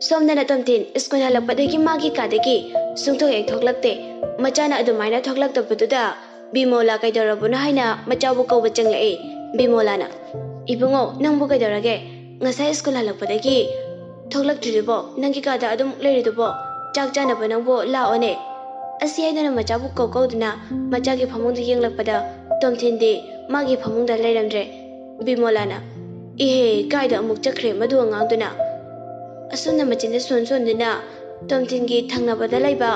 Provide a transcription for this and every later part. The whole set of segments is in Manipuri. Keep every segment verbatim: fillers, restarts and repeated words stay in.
ꯁꯣꯝꯗꯅ ꯇꯣꯝꯊꯤꯟ ꯁ꯭ꯀꯨꯜ ꯍꯜꯂꯛꯄꯗꯒꯤ ꯃꯥꯒꯤ ꯀꯥꯗꯒꯤ ꯁꯨꯡꯊꯣꯛ ꯍꯦꯛ ꯊꯣꯛꯂꯛꯇꯦ꯫ ꯃꯆꯥꯅ ꯑꯗꯨꯃꯥꯏꯅ ꯊꯣꯛꯂꯛꯇꯕꯗꯨꯗ ꯕꯤꯃꯣꯂꯥ ꯀꯩꯗꯧꯔꯕꯅꯣ ꯍꯥꯏꯅ ꯃꯆꯥꯕꯨ ꯀꯧꯕ ꯆꯪꯂꯛꯏ꯫ ꯕꯤꯃꯣꯂꯥꯅ, "ꯏꯕꯨꯡꯉꯣ, ꯅꯪꯕꯨ ꯀꯩꯗꯧꯔꯒꯦ? ꯉꯁꯥꯏ ꯁ꯭ꯀꯨꯜ ꯍꯜꯂꯛꯄꯗꯒꯤ ꯊꯣꯛꯂꯛꯇ꯭ꯔꯤꯗꯨꯕꯣ? ꯅꯪꯒꯤ ꯀꯥꯗ ꯑꯗꯨꯝ ꯂꯩꯔꯤꯗꯨꯕꯣ? ꯆꯥꯛ ꯆꯥꯅꯕ ꯅꯪꯕꯨ ꯂꯥꯛꯑꯣꯅꯦ?" ꯑꯁꯤ ꯍꯥꯏꯗꯨꯅ ꯃꯆꯥꯕꯨ ꯀꯧ ꯀꯧꯗꯨꯅ ꯃꯆꯥꯒꯤ ꯐꯃꯨꯡꯗ ꯌꯦꯡꯂꯛꯄꯗ ꯇꯣꯝꯊꯤꯟꯗꯤ ꯃꯥꯒꯤ ꯐꯃꯨꯡꯗ ꯂꯩꯔꯝꯗ꯭ꯔꯦ꯫ ꯕꯤꯃꯣꯂꯥꯅ, "ꯏꯍꯦ, ꯀꯥꯏꯗ ꯑꯃꯨꯛ ꯆꯠꯈ꯭ꯔꯦ ꯃꯗꯨ ꯑꯉꯥꯡꯗꯨꯅ?" ꯑꯁꯨꯝꯅ ꯃꯆꯤꯟꯗ ꯁꯣꯟ ꯁꯣꯟꯗꯨꯅ ꯇꯣꯝꯊꯤꯟꯒꯤ ꯊꯪꯅꯕꯗ ꯂꯩꯕ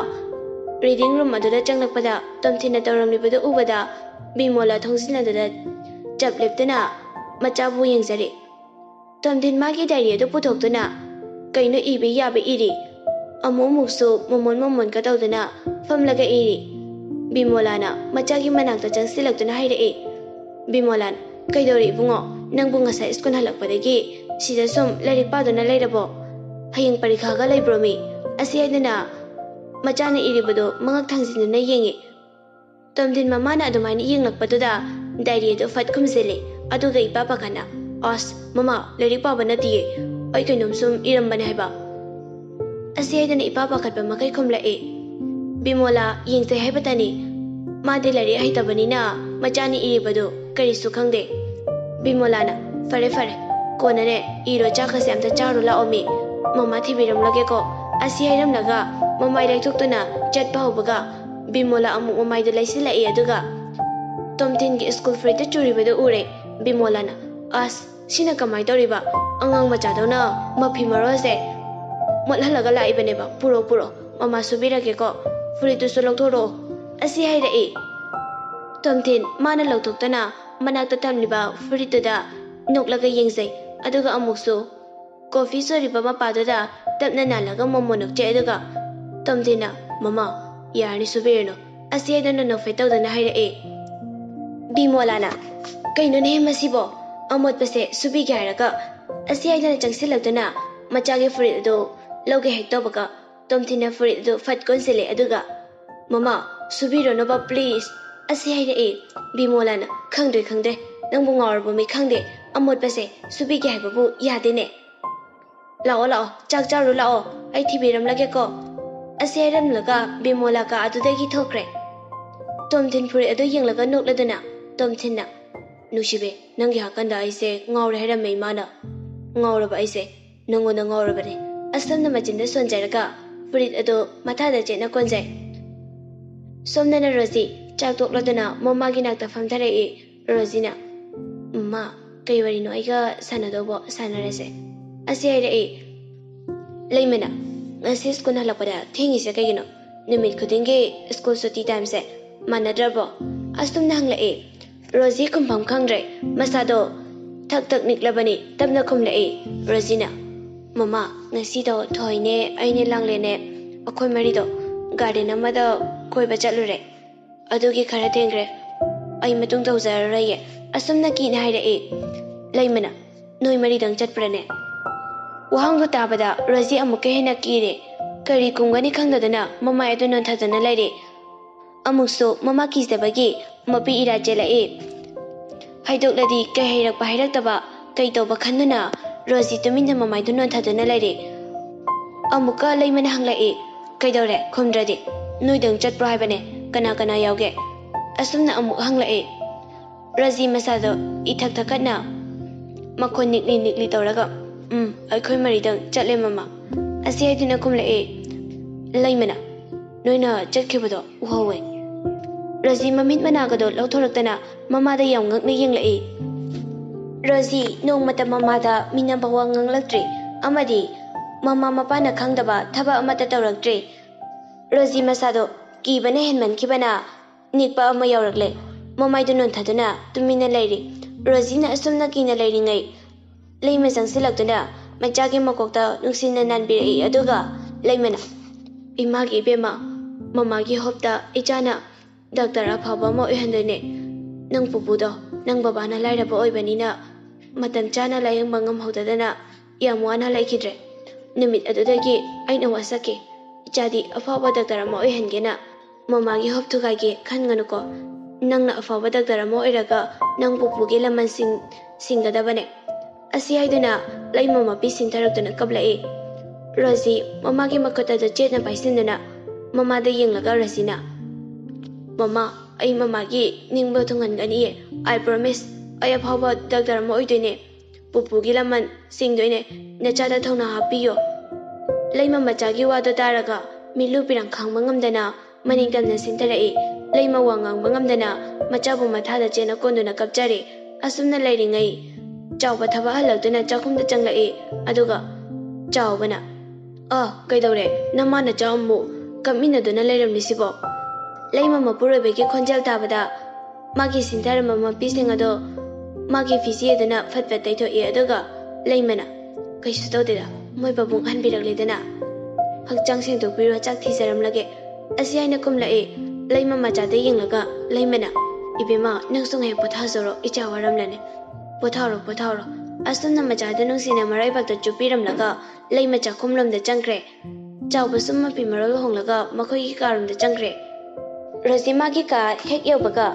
reading room ꯑꯗꯨꯗ ꯆꯪꯂꯛꯄꯗ ꯇꯣꯝꯊꯤꯟꯅ ꯇꯧꯔꯝꯂꯤꯕꯗꯨ ꯎꯕꯗ ꯕꯤꯃꯣꯂꯥ ꯊꯣꯡꯖꯤꯟ ꯑꯗꯨꯗ ꯆꯞ ꯂꯦꯞꯇꯨꯅ ꯃꯆꯥꯕꯨ ꯌꯦꯡꯖꯔꯤ꯫ ꯇꯣꯝꯊꯤꯟ ꯃꯥꯒꯤ diary ꯑꯗꯨ ꯄꯨꯊꯣꯛꯇꯨꯅ ꯀꯩꯅꯣ ꯏꯕ ꯌꯥꯕ ꯏꯔꯤ꯫ ꯑꯃꯨꯛ ꯑꯃꯨꯛꯁꯨ ꯃꯣꯃꯣꯟ ꯃꯣꯃꯣꯟꯒ ꯇꯧꯗꯨꯅ ꯐꯝꯂꯒ ꯏꯔꯤ꯫ ꯕꯤꯃꯣꯂꯥꯅ ꯃꯆꯥꯒꯤ ꯃꯅꯥꯛꯇ ꯆꯪꯁꯤꯜꯂꯛꯇꯨꯅ ꯍꯥꯏꯔꯛꯏ꯫ ꯕꯤꯃꯣꯂꯥꯅ, "ꯀꯩꯗꯧꯔꯦ ꯏꯕꯨꯡꯉꯣ? ꯅꯪꯕꯨ ꯉꯁꯥꯏ ꯁ꯭ꯀꯨꯜ ꯍꯜꯂꯛꯄꯗꯒꯤ ꯁꯤꯗ ꯁꯨꯝ ꯂꯥꯏꯔꯤꯛ ꯄꯥꯗꯨꯅ ꯂꯩꯔꯕꯣ? ꯍꯌꯦꯡ ꯄꯔꯤꯈꯥꯒ ꯂꯩꯕ꯭ꯔꯣ ꯃꯤ?" ꯑꯁꯤ ꯍꯥꯏꯗꯨꯅ ꯃꯆꯥꯅ ꯏꯔꯤꯕꯗꯨ ꯃꯉꯛ ꯊꯥꯡꯖꯤꯟꯗꯨꯅ ꯌꯦꯡꯉꯤ꯫ ꯇꯣꯝꯊꯤꯟ ꯃꯃꯥꯅ ꯑꯗꯨꯃꯥꯏꯅ ꯌꯦꯡꯂꯛꯄꯗꯨꯗ diary ꯑꯗꯨ ꯐꯠ ꯈꯨꯝꯖꯤꯜꯂꯤ꯫ ꯑꯗꯨꯒ ꯏꯄꯥ ꯄꯥꯈꯠꯅ, "ꯑꯁ, ꯃꯃꯥ, ꯂꯥꯏꯔꯤꯛ ꯄꯥꯕ ꯅꯠꯇꯤꯌꯦ, ꯑꯩ ꯀꯩꯅꯣꯝ ꯁꯨꯝ ꯏꯔꯝꯕꯅꯦ ꯍꯥꯏꯕ"꯫ ꯑꯁꯤ ꯍꯥꯏꯗꯅ ꯏꯄꯥ ꯄꯥꯈꯠꯄ ꯃꯈꯩ ꯈꯨꯝꯂꯛꯏ꯫ ꯕꯤꯃꯣꯂꯥ ꯌꯦꯡꯖꯩ ꯍꯥꯏꯕꯇꯅꯤ꯫ ꯃꯥꯗꯤ ꯂꯥꯏꯔꯤꯛ ꯍꯩꯇꯕꯅꯤꯅ ꯃꯆꯥꯅ ꯏꯔꯤꯕꯗꯨ ꯀꯔꯤꯁꯨ ꯈꯪꯗꯦ꯫ ꯕꯤꯃꯣꯂꯥꯅ, "ꯐꯔꯦ, ꯐꯔꯦ, ꯀꯣꯟꯅꯅꯦ ꯏꯔꯣ, ꯆꯥꯛꯀꯁꯦ ꯑꯝꯇ ꯆꯥꯔꯨ ꯂꯥꯛꯑꯣ ꯃꯤ꯫ ꯃꯃꯥ ꯊꯤꯕꯤꯔꯝꯂꯒꯦꯀꯣ"꯫ ꯑꯁꯤ ꯍꯥꯏꯔꯝꯂꯒ ꯃꯃꯥꯏ ꯂꯩꯊꯣꯛꯇꯨꯅ ꯆꯠꯄ ꯍꯧꯕꯒ ꯕꯤꯃꯣꯂꯥ ꯑꯃꯨꯛ ꯃꯃꯥꯏꯗꯨ ꯂꯩꯁꯤꯜꯂꯛꯏ꯫ ꯑꯗꯨꯒ ꯇꯣꯝꯊꯤꯟꯒꯤ ꯁ꯭ꯀꯨꯜ ꯐꯨꯔꯤꯠꯇ ꯆꯨꯔꯤꯕꯗꯨ ꯎꯔꯦ꯫ ꯕꯤꯃꯣꯂꯥꯅ, "ꯑꯁ, ꯁꯤꯅ ꯀꯃꯥꯏ ꯇꯧꯔꯤꯕ? ꯑꯉꯥꯡ ꯃꯆꯥꯗꯧꯅ ꯃꯐꯤ ꯃꯔꯣꯜꯁꯦ ꯃꯣꯠꯍꯜꯂꯒ ꯂꯥꯛꯏꯕꯅꯦꯕ꯫ ꯄꯨꯔꯣ, ꯄꯨꯔꯣ, ꯃꯃꯥ ꯁꯨꯕꯤꯔꯒꯦꯀꯣ꯫ ꯐꯨꯔꯤꯠꯇꯨꯁꯨ ꯂꯧꯊꯣꯔꯛꯑꯣ"꯫ ꯑꯁꯤ ꯍꯥꯏꯔꯛꯏ꯫ ꯇꯣꯝꯊꯤꯟ ꯃꯥꯅ ꯂꯧꯊꯣꯛꯇꯅ ꯃꯅꯥꯛꯇ ꯊꯝꯂꯤꯕ ꯐꯨꯔꯤꯠꯇꯨꯗ ꯅꯣꯛꯂꯒ ꯌꯦꯡꯖꯩ꯫ ꯑꯗꯨꯒ ꯑꯃꯨꯛꯁꯨ ꯀꯣꯐꯤ ꯁꯣꯔꯤꯕ ꯃꯄꯥꯗꯨꯗ ꯇꯞꯅ ꯅꯥꯜꯂꯒ ꯃꯣꯃꯣꯟ ꯅꯣꯛꯆꯩ꯫ ꯑꯗꯨꯒ ꯇꯣꯝꯊꯤꯟꯅ, "ꯃꯃꯥ, ꯌꯥꯔꯅꯤ, ꯁꯨꯕꯤꯔꯅꯨ"꯫ ꯑꯁꯤ ꯍꯥꯏꯗꯨꯅ ꯅꯣꯛꯐꯦꯠ ꯇꯧꯗꯨꯅ ꯍꯥꯏꯔꯛꯏ꯫ ꯕꯤꯃꯣꯂꯥꯅ, "ꯀꯩꯅꯣꯅꯦꯍꯦ ꯃꯁꯤꯕꯣ? ꯑꯃꯣꯠꯄꯁꯦ ꯁꯨꯕꯤꯒꯦ ꯍꯥꯏꯔꯒ"꯫ ꯑꯁꯤ ꯍꯥꯏꯗꯨꯅ ꯆꯪꯁꯤꯜꯂꯛꯇꯨꯅ ꯃꯆꯥꯒꯤ ꯐꯨꯔꯤꯠ ꯑꯗꯨ ꯂꯧꯒꯦ ꯍꯦꯛ ꯇꯧꯕꯒ ꯇꯣꯝꯊꯤꯟꯅ ꯐꯨꯔꯤꯠ ꯑꯗꯨ ꯐꯠ ꯀꯣꯟꯁꯤꯜꯂꯦ꯫ ꯑꯗꯨꯒ, "ꯃꯃꯥ, ꯁꯨꯕꯤꯔꯣꯅꯕ please"꯫ ꯑꯁꯤ ꯍꯥꯏꯔꯛꯏ꯫ ꯕꯤꯃꯣꯂꯥꯅ, "ꯈꯪꯗ꯭ꯔꯦ, ꯈꯪꯗ꯭ꯔꯦ, ꯅꯪꯕꯨ ꯉꯥꯎꯔꯕ ꯃꯤ ꯈꯪꯗꯦ, ꯑꯃꯣꯠꯄꯁꯦ ꯁꯨꯕꯤꯒꯦ ꯍꯥꯏꯕꯕꯨ ꯌꯥꯗꯦꯅꯦ"꯫ "ꯂꯥꯛꯑꯣ, ꯂꯥꯛꯑꯣ, ꯆꯥꯛ ꯆꯥꯔꯨ ꯂꯥꯛꯑꯣ, ꯑꯩ ꯊꯤꯕꯤꯔꯝꯂꯒꯦꯀꯣ"꯫ ꯑꯁꯤ ꯍꯥꯏꯔꯝꯂꯒ ꯕꯤꯃꯣꯂꯥ ꯀꯥ ꯑꯗꯨꯗꯒꯤ ꯊꯣꯛꯈ꯭ꯔꯦ꯫ ꯇꯣꯝꯊꯤꯟ ꯐꯨꯔꯤꯠ ꯑꯗꯨ ꯌꯦꯡꯂꯒ ꯅꯣꯛꯂꯗꯨꯅ ꯇꯣꯝꯊꯤꯟꯅ, "ꯅꯨꯡꯁꯤꯕꯤ, ꯅꯪꯒꯤ ꯍꯥꯀꯟꯗ ꯑꯩꯁꯦ ꯉꯥꯎꯔꯦ ꯍꯥꯏꯔꯝꯃꯦ ꯏꯃꯥꯅ꯫ ꯉꯥꯎꯔꯕ ꯑꯩꯁꯦ ꯅꯪꯉꯣꯟꯗ ꯉꯥꯎꯔꯕꯅꯦ"꯫ ꯑꯁꯣꯝꯅ ꯃꯆꯤꯟꯗ ꯁꯣꯟꯖꯔꯒ ꯐꯨꯔꯤꯠ ꯑꯗꯨ ꯃꯊꯥꯗ ꯆꯦꯠꯅ ꯀꯣꯟꯖꯩ꯫ ꯁꯣꯝꯗꯅ ꯔꯣꯖꯤ ꯆꯥꯛ ꯇꯣꯛꯂꯗꯨꯅ ꯃꯃꯥꯒꯤ ꯅꯥꯛꯇ ꯐꯝꯊꯔꯛꯏ꯫ ꯔꯣꯖꯤꯅ, "ꯃꯃꯥ, ꯀꯩ ꯋꯥꯔꯤꯅꯣ ꯑꯩꯒ ꯁꯥꯟꯅꯗꯧꯕ? ꯁꯥꯟꯅꯔꯁꯦ"꯫ ꯑꯁꯤ ꯍꯥꯏꯔꯛꯏ꯫ ꯂꯩꯃꯅ, "ꯉꯁꯤ ꯁ꯭ꯀꯨꯜ ꯍꯜꯂꯛꯄꯗ ꯊꯦꯡꯉꯤꯁꯦ ꯀꯩꯒꯤꯅꯣ? ꯅꯨꯃꯤꯠ ꯈꯨꯗꯤꯡꯒꯤ ꯁ꯭ꯀꯨꯜ ꯁꯨꯇꯤ ꯇꯥꯏꯝꯁꯦ ꯃꯥꯟꯅꯗ꯭ꯔꯕꯣ?" ꯑꯁꯣꯝꯅ ꯍꯪꯂꯛꯏ꯫ ꯔꯣꯖꯤ ꯈꯨꯝꯐꯝ ꯈꯪꯗ꯭ꯔꯦ꯫ ꯃꯁꯥꯗꯣ ꯊꯛ ꯊꯛ ꯅꯤꯛꯂꯕꯅꯤ꯫ ꯇꯞꯅ ꯈꯨꯝꯂꯛꯏ ꯔꯣꯖꯤꯅ, "ꯃꯃꯥ, ꯉꯁꯤꯗꯣ ꯊꯣꯏꯅꯦ, ꯑꯩꯅꯦ, ꯂꯥꯡꯂꯦꯅꯦ, ꯑꯩꯈꯣꯏ ꯃꯔꯤꯗꯣ ꯒꯥꯔꯗꯦꯟ ꯑꯃꯗ ꯀꯣꯏꯕ ꯆꯠꯂꯨꯔꯦ꯫ ꯑꯗꯨꯒꯤ ꯈꯔ ꯊꯦꯡꯈ꯭ꯔꯦ꯫ ꯑꯩ ꯃꯇꯨꯡ ꯇꯧꯖꯔꯔꯣꯏꯌꯦ"꯫ ꯑꯁꯨꯝꯅ ꯀꯤꯅ ꯍꯥꯏꯔꯛꯏ꯫ ꯂꯩꯃꯅ, "ꯅꯣꯏ ꯃꯔꯤꯗꯪ ꯆꯠꯄ꯭ꯔꯅꯦ?" ꯋꯥꯍꯪꯗꯨ ꯇꯥꯕꯗ ꯔꯣꯖꯤ ꯑꯃꯨꯛꯀ ꯍꯦꯟꯅ ꯀꯤꯔꯦ꯫ ꯀꯔꯤ ꯈꯨꯝꯒꯅꯤ ꯈꯪꯗꯗꯨꯅ ꯃꯃꯥꯏ ꯑꯗꯨ ꯅꯣꯟꯊꯗꯨꯅ ꯂꯩꯔꯦ꯫ ꯑꯃꯨꯛꯁꯨ ꯃꯃꯥ ꯀꯤꯖꯕꯒꯤ ꯃꯄꯤ ꯏꯔꯥ ꯆꯦꯜꯂꯛꯏ꯫ ꯍꯥꯏꯗꯣꯛꯂꯗꯤ ꯀꯩ ꯍꯩꯔꯛꯄ ꯍꯩꯔꯛꯇꯕ ꯀꯩ ꯇꯧꯕ ꯈꯟꯗꯨꯅ ꯔꯣꯖꯤ ꯇꯨꯃꯤꯟꯅ ꯃꯃꯥꯏꯗꯨ ꯅꯣꯟꯊꯗꯨꯅ ꯂꯩꯔꯦ꯫ ꯑꯃꯨꯛꯀ ꯂꯩꯃꯅ ꯍꯪꯂꯛꯏ, "ꯀꯩꯗꯧꯔꯦ? ꯈꯨꯝꯗ꯭ꯔꯗꯤ? ꯅꯣꯏꯗꯪ ꯆꯠꯄ꯭ꯔꯣ ꯍꯥꯏꯕꯅꯦ? ꯀꯅꯥ ꯀꯅꯥ ꯌꯥꯎꯒꯦ?" ꯑꯁꯨꯝꯅ ꯑꯃꯨꯛ ꯍꯪꯂꯛꯏ꯫ ꯔꯣꯖꯤ ꯃꯁꯥꯗꯣ ꯏꯊꯛ ꯊꯛꯀꯠꯅ ꯃꯈꯣꯟ ꯅꯤꯛꯂꯤ ꯅꯤꯛꯂꯤ ꯇꯧꯔꯒ, "ꯎꯝ, ꯑꯩꯈꯣꯏ ꯃꯔꯤꯗꯪ ꯆꯠꯂꯦ ꯃꯃꯥ"꯫ ꯑꯁꯤ ꯍꯥꯏꯗꯨꯅ ꯈꯨꯝꯂꯛꯏ꯫ ꯂꯩꯃꯅ, "ꯅꯣꯏꯅ ꯆꯠꯈꯤꯕꯗꯣ ꯎꯍꯧꯋꯦ"꯫ ꯔꯣꯖꯤ ꯃꯃꯤꯠ ꯃꯅꯥꯒꯗꯣ ꯂꯧꯊꯣꯔꯛꯇꯅ ꯃꯃꯥꯗ ꯌꯥꯝ ꯉꯛꯅ ꯌꯦꯡꯂꯛꯏ꯫ ꯔꯣꯖꯤ ꯅꯣꯡꯃꯇ ꯃꯃꯥꯗ ꯃꯤꯅꯝꯕ ꯋꯥ ꯉꯥꯡꯂꯛꯇ꯭ꯔꯤ ꯑꯃꯗꯤ ꯃꯃꯥ ꯃꯄꯥꯅ ꯈꯪꯗꯕ ꯊꯕꯛ ꯑꯃꯠꯇ ꯇꯧꯔꯛꯇ꯭ꯔꯤ꯫ ꯔꯣꯖꯤ ꯃꯁꯥꯗꯣ ꯀꯤꯕꯅ ꯍꯦꯟꯃꯟꯈꯤꯕꯅ ꯅꯤꯛꯄ ꯑꯃ ꯌꯥꯎꯔꯛꯂꯦ꯫ ꯃꯃꯥꯏꯗꯨ ꯅꯣꯟꯊꯗꯨꯅ ꯇꯨꯃꯤꯟꯅ ꯂꯩꯔꯤ꯫ ꯔꯣꯖꯤꯅ ꯑꯁꯨꯝꯅ ꯀꯤꯅ ꯂꯩꯔꯤꯉꯩ ꯂꯩꯃ ꯆꯪꯁꯤꯜꯂꯛꯇꯨꯅ ꯃꯆꯥꯒꯤ ꯃꯀꯣꯛꯇ ꯅꯨꯡꯁꯤꯅ ꯅꯥꯟꯕꯤꯔꯛꯏ꯫ ꯑꯗꯨꯒ ꯂꯩꯃꯅ, "ꯏꯃꯥꯒꯤ ꯏꯕꯦꯝꯃ, ꯃꯃꯥꯒꯤ ꯍꯣꯞꯇ ꯏꯆꯥꯅ ꯗꯥꯛꯇꯔ ꯑꯐꯕ ꯑꯃ ꯑꯣꯏꯍꯟꯗꯣꯏꯅꯦ꯫ ꯅꯪ ꯄꯨꯄꯨꯗꯣ ꯅꯪ ꯕꯕꯥꯅ ꯂꯥꯏꯔꯕ ꯑꯣꯏꯕꯅꯤꯅ ꯃꯇꯝ ꯆꯥꯅ ꯂꯥꯌꯦꯡꯕ ꯉꯝꯍꯧꯗꯗꯅ ꯌꯥꯝ ꯋꯥꯅ ꯂꯩꯈꯤꯗ꯭ꯔꯦ꯫ ꯅꯨꯃꯤꯠ ꯑꯗꯨꯗꯒꯤ ꯑꯩꯅ ꯋꯥꯁꯛꯈꯤ꯫ ꯏꯆꯥꯗꯤ ꯑꯐꯥꯎꯕ ꯗꯥꯛꯇꯔ ꯑꯃ ꯑꯣꯏꯍꯟꯒꯦꯅ ꯃꯃꯥꯒꯤ ꯍꯣꯞ ꯊꯨꯒꯥꯏꯒꯦ ꯈꯟꯒꯅꯨꯀꯣ꯫ ꯅꯪꯅ ꯑꯐꯥꯎꯕ ꯗꯥꯛꯇꯔ ꯑꯃ ꯑꯣꯏꯔꯒ ꯅꯪ ꯄꯨꯄꯨꯒꯤ ꯂꯃꯟꯁꯤꯡ ꯁꯤꯡꯒꯗꯕꯅꯦ"꯫ ꯑꯁꯤ ꯍꯥꯏꯗꯨꯅ ꯂꯩꯃ ꯃꯄꯤ ꯁꯤꯟꯊꯔꯛꯇꯨꯅ ꯀꯞꯂꯛꯏ꯫ ꯔꯣꯖꯤ ꯃꯃꯥꯒꯤ ꯃꯈꯨꯠ ꯑꯗꯨ ꯆꯦꯠꯅ ꯄꯥꯏꯁꯤꯟꯗꯨꯅ ꯃꯃꯥꯗ ꯌꯦꯡꯂꯒ ꯔꯣꯖꯤꯅ, "ꯃꯃꯥ, ꯑꯩ ꯃꯃꯥꯒꯤ ꯅꯤꯡꯕ ꯊꯨꯡꯍꯟꯒꯅꯤꯌꯦ꯫ I promise, ꯑꯩ ꯑꯐꯥꯎꯕ ꯗꯥꯛꯇꯔ ꯑꯃ ꯑꯣꯏꯗꯣꯏꯅꯦ꯫ ꯄꯨꯄꯨꯒꯤ ꯂꯃꯟ ꯁꯤꯡꯗꯣꯏꯅꯦ꯫ ꯅꯆꯥꯗ ꯊꯧꯅꯥ ꯍꯥꯞꯄꯤꯌꯣ꯫" ꯂꯩꯃ ꯃꯆꯥꯒꯤ ꯋꯥꯗꯣ ꯇꯥꯔꯒ ꯃꯤꯠꯂꯨ ꯄꯤꯔꯪ ꯈꯥꯡꯕ ꯉꯝꯗꯅ ꯃꯅꯤꯡ ꯇꯝꯅ ꯁꯤꯟꯊꯔꯛꯏ꯫ ꯂꯩꯃ ꯋꯥ ꯉꯥꯡꯕ ꯉꯝꯗꯅ ꯃꯆꯥꯕꯨ ꯃꯊꯥꯗ ꯆꯦꯟꯅ ꯀꯣꯟꯗꯨꯅ ꯀꯞꯆꯔꯤ꯫ ꯑꯁꯨꯝꯅ ꯂꯩꯔꯤꯉꯩ ꯆꯥꯎꯕ ꯊꯕꯛ ꯍꯜꯂꯛꯇꯨꯅ ꯆꯥꯛꯈꯨꯝꯗ ꯆꯪꯂꯛꯏ꯫ ꯑꯗꯨꯒ ꯆꯥꯎꯕꯅ, "ꯑ, ꯀꯩꯗꯧꯔꯦ? ꯅꯃꯥ ꯅꯆꯥ ꯑꯃꯨꯛ ꯀꯞꯃꯤꯟꯅꯗꯨꯅ ꯂꯩꯔꯝꯂꯤꯁꯤꯕꯣ?" ꯂꯩꯃ ꯃꯄꯨꯔꯣꯏꯕꯒꯤ ꯈꯣꯟꯖꯦꯜ ꯇꯥꯕꯗ ꯃꯥꯒꯤ ꯁꯤꯟꯊꯔꯝꯕ ꯃꯄꯤꯁꯤꯡ ꯑꯗꯣ ꯃꯥꯒꯤ ꯐꯤꯖꯤ ꯑꯗꯨꯅ ꯐꯠ ꯐꯠ ꯇꯩꯊꯣꯛꯏ꯫ ꯑꯗꯨꯒ ꯂꯩꯃꯅ, "ꯀꯩꯁꯨ ꯇꯧꯗꯦꯗ, ꯃꯣꯏ ꯄꯥꯕꯨꯡ ꯑꯍꯟꯕꯤꯔꯛꯂꯦꯗꯅ ꯍꯛꯆꯥꯡ ꯁꯦꯡꯗꯣꯛꯄꯤꯔꯣ, ꯆꯥꯛ ꯊꯤꯖꯔꯝꯂꯒꯦ꯫" ꯑꯁꯤ ꯍꯥꯏꯅ ꯀꯨꯝꯂꯛꯏ꯫ ꯂꯩꯃ ꯃꯆꯥꯗ ꯌꯦꯡꯂꯒ ꯂꯩꯃꯅ, "ꯏꯕꯦꯝꯃ, ꯅꯪꯁꯨ ꯉꯥꯏꯍꯥꯛ ꯄꯣꯊꯥꯖꯔꯣ, ꯏꯆꯥ ꯋꯥꯔꯝꯂꯅꯤ꯫ ꯄꯣꯊꯥꯔꯣ, ꯄꯣꯊꯥꯔꯣ꯫" ꯑꯁꯨꯝꯅ ꯃꯆꯥꯗ ꯅꯨꯡꯁꯤꯅ ꯃꯔꯥꯏꯕꯥꯛꯇ ꯆꯨꯞꯄꯤꯔꯝꯂꯒ ꯂꯩꯃ ꯆꯥꯛꯈꯨꯝꯂꯣꯝꯗ ꯆꯪꯈ꯭ꯔꯦ꯫ ꯆꯥꯎꯕꯁꯨ ꯃꯐꯤ ꯃꯔꯣꯜ ꯍꯣꯡꯂꯒ ꯃꯈꯣꯏꯒꯤ ꯀꯥꯔꯣꯝꯗ ꯆꯪꯈ꯭ꯔꯦ꯫ ꯔꯣꯖꯤ ꯃꯥꯒꯤ ꯀꯥ ꯍꯦꯛ ꯌꯧꯕꯒ